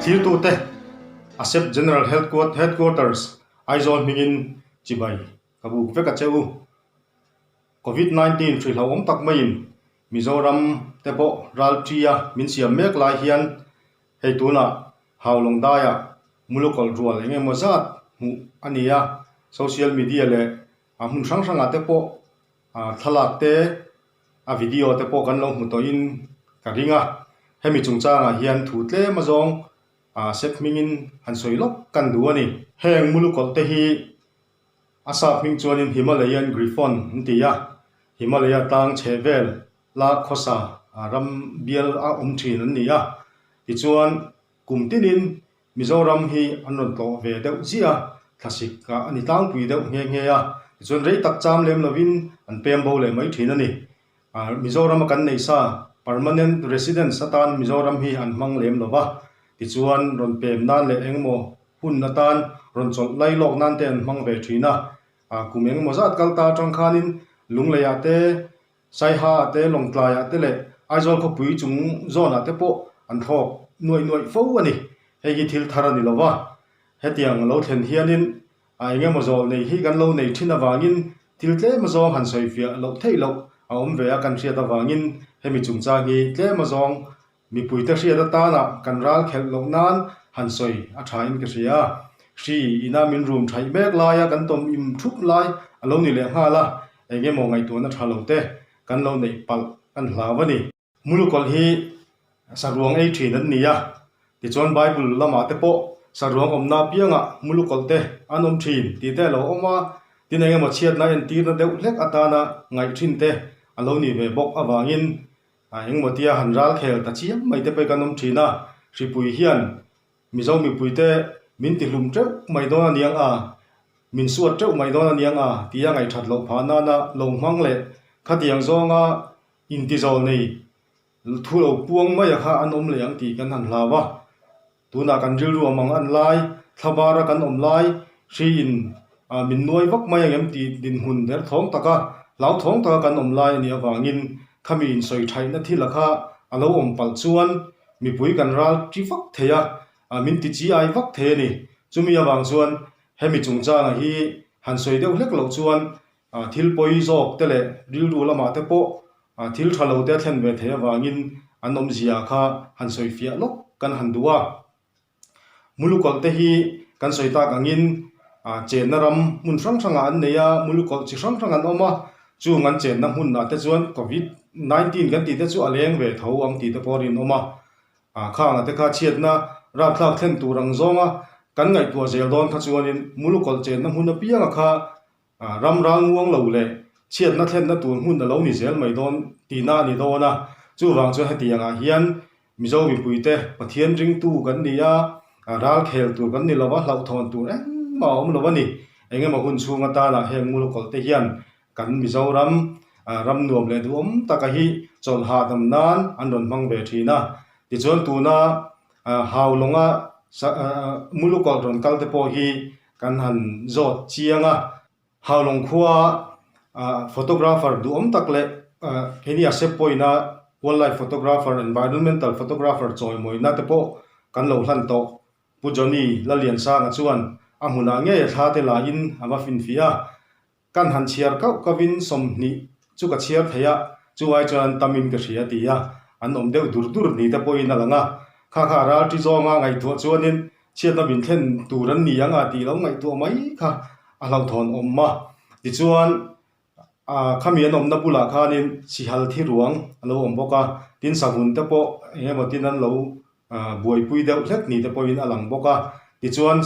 Thirtute ASEP General Headquarters Aizawl hmingin chibai ka buk vek a che u. Covid 19 hri hlauhawm tak maiin Mizoram te pawh ral ṭia min siam mek lai hian hei tunah Haulawng daiah mulukawlh rual eng emaw zat hmuh a ni a, social media leh a hmun hrang hrangah te pawh thlalak te a video te pawh kan lo hmu tawhin ka ring a, hemi chungchangah hian thu tlem azawng sep hmingin han sawi lawk kan duh a ni. Heng mulukawlh te hi a sap hming chuanin Himalayan Griffon an ti a, Himalaya tlang chheh vel la khawsa ram bial a awm thin an ni a, tichuan kum tinin Mizoram hi an rawn tlawh ve deuh ziah a, thlasik a ni tlangpui deuh nghe nghe a, tichuan rei tak cham lem lovin an pem bo leh mai thin a ni. Mizorama kan neih sa permanent residence atan Mizoram hi an hmang lem lo va, tichuan rawn pem nan leh engemaw hun atan rawn chawlh lai lawk nan te an hmang ve thin a. Kum engemaw zat kal ta atang khanin Lungleiah te Saiha te, Lawngtlaiah te leh Aizawl khawpui chung zawnah te pawh an thlawk nuaih nuaih fo a ni. Hei hi thil thar a ni lo va, hetiang lo thlen hianin a eng emaw zawl nei hi kan lo nei thin avangin thil tlem azawng han sawifiah loh theih loh a awm ve a kan hriat avangin hemi chungchang hi tlem azawng Mipuite hriat atana kan ral khelh loh nan han sawi a thain ka hria. Hri ina min rum thaih mek laia kan tawm im thup lai a lo ni leh nghal a, eng emaw ngaihtuahna tha lo te kan lo neih palh kan hlau a ni. Mulukawlh hi saruang ei thin an ni a, tichuan Bible lamah te pawh saruang awmna apiangah mulukawlh te an awm thin tih te a lo awm a, tin eng emaw chhiatna entirna deuh hlek atana ngaih thin te a lo ni ve bawk avangin A engmaw tia han ral khel ta chiam mai te pawh kan awm thin a, hripui hian Mizo mipuite min ti hlum teuh mai dawn a niang a, min suat teuh mai dawn a niang a tia ngaihthat loh phah nana lo hmang leh khatiang zawnga intizawl nei thu lo puang mai a kha an awm leh ang tih kan han hlau a. Tunah kan rilru a mang an lai, thlabara kan awm lai, hri in min nuai vak mai ang em tih dinhmun derthawng taka hlauthawng taka kan awm lai a nih avangin khami insawi thaihna thil a kha a lo awm palh chuan mipui kan ral ṭi vak thei a, min ti chi ai vak thei a ni. Chumi avang chuan hemi chungchanga hi han sawi deuh hlek loh chuan Thil pawi zawk te leh rilru lamah te pawh thil tha lo te a thlen ve theih avangin an awmzia kha han sawi fiah lawk kan han duh a. Mulukawlh te hi kan sawi tak angin chenna ram hmun hrang hrangah an nei a, mulukawlh chi hrang hrang an awm a, chung an chenna hmunah te chuan covid 19 kan tih te chu a leng ve tho ang tih te pawh a rinawm a. Khangah te kha chhiatna rapthlak thlen tur ang zawnga kan ngaihtuah zel dawn kha chuanin mulukawlh chenna hmun apianga kha Ram ral nguang lo leh chhiatna thlenna tur hmun a lo ni zel mai dawn tihna a ni dawn a, chuvang chuan hetiangah hian Mizo mipuite Pathian ringtu kan ni a, ral khel tur kan ni lo a, hlauhthawn tur engmah a awm lo a ni. Engemaw hun chhung atana heng mulukawlh te hian kan Mizoram ram nuam leh duhawm taka hi chawlh hahdam nan an rawn hmang ve thin a. Tichuan tuna Haulawnga mulukawlh rawn kal te pawh hi Kan han zawt chiang a, Haulawng khua photographer duhawm tak leh keini a sep pawina wildlife photographer, environmental photographer chawimawina te pawh kan lo hlan tawh. Pu Johnny Laliansanga chuan a hmunah ngei a thla te laiin a va finfiah a. Kan han chhiar kauh kauhin 20 chu ka chhiar thei a, chu ai chuan an tamin ka hria ti a, an awm deuh dur dur ni te pawhin a lang a. Kha kha a ral ṭi zawnga ngaihtuah chuanin chhiatna min thlen tur an ni ang a tih lo ngaihtuah mai kha a hlauhthawn awm a. Tichuan, khami an awmna bulah khanin sihal thi ruang a lo awm bawk a, tin savun te pawh eng emaw tin an lo buaipui deuh hlek ni te pawhin a lang bawk a. Tichuan,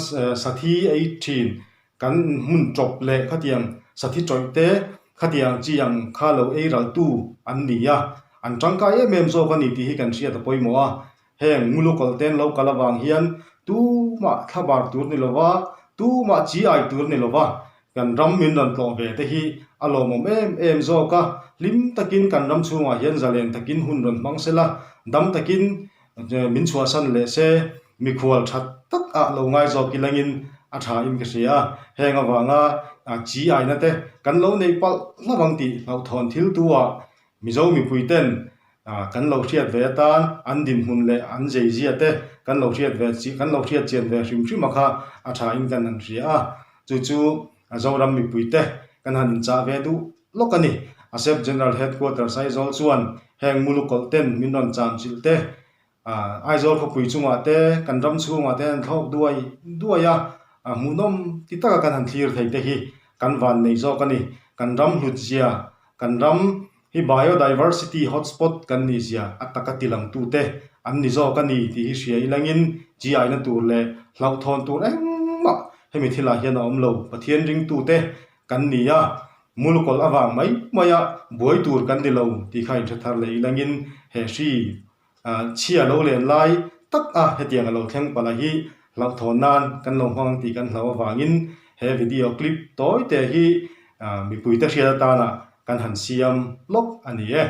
sathi ei ṭhin Kan hmun tawp leh khatiang sathi tawih te khatiang chi ang kha lo ei raltu an ni a, an tangkai em em zawk a ni tih hi kan hriat a pawimawh a. Heng ngulukawlh ten lo kal avang hian tumah thlabar tur ni lova, tumah chi ai tur ni lova kan ram min rawn tlawh ve te hi a lawmawm em em zawk a. Hlim takin kan ram chhungah hian zalen takin hun rawn hmang sela, dam takin Min chhuahsan leh se, mikhual tha tak ah lo ngai zawk ilangin a tha in ka hria a, heng avanga chi aina te kan lo neih palh hlauh ang tih hlauhthawn thil tu ah Mizo mipui ten Kan lo hriat ve atan an dinhmun leh an zeizia te kan lo hriat ve chi kan lo hriat chian ve hrim hrim a kha a tha in kan han hria a. Chu chu Zoram mipui te kan han inchah ve duh lawk a ni. ASEP General Headquarters Aizawl chuan heng mulukawlh ten min rawn cham chilh te Aizawl khawpui chungah te kan ram chhungah te an thlawk duai duai a, hmuhnawm ti taka kan han thlir thei te hi kan van nei zawk a ni. Kan ram hlut zia, kan ram hi biodiversity hotspot kan nih zia a taka tilangtu te an ni zawk a ni tih hi hria ilangin chi aina tur leh hlauhthawn tur engmah hemi thilah hian a awm lo. Pathian ringtute kan ni a, mulukawlh avang mai maia buai tur kan ni lo tih kha inhre thar leh ilangin he hri Chhia lo len lai tak a hetiang a lo thleng palh a hi hlauhthawn nan kan lo hmang tih kan hlau avangin he video clip tawi te hi mipuite hriat atana kan han siam lawk a ni e.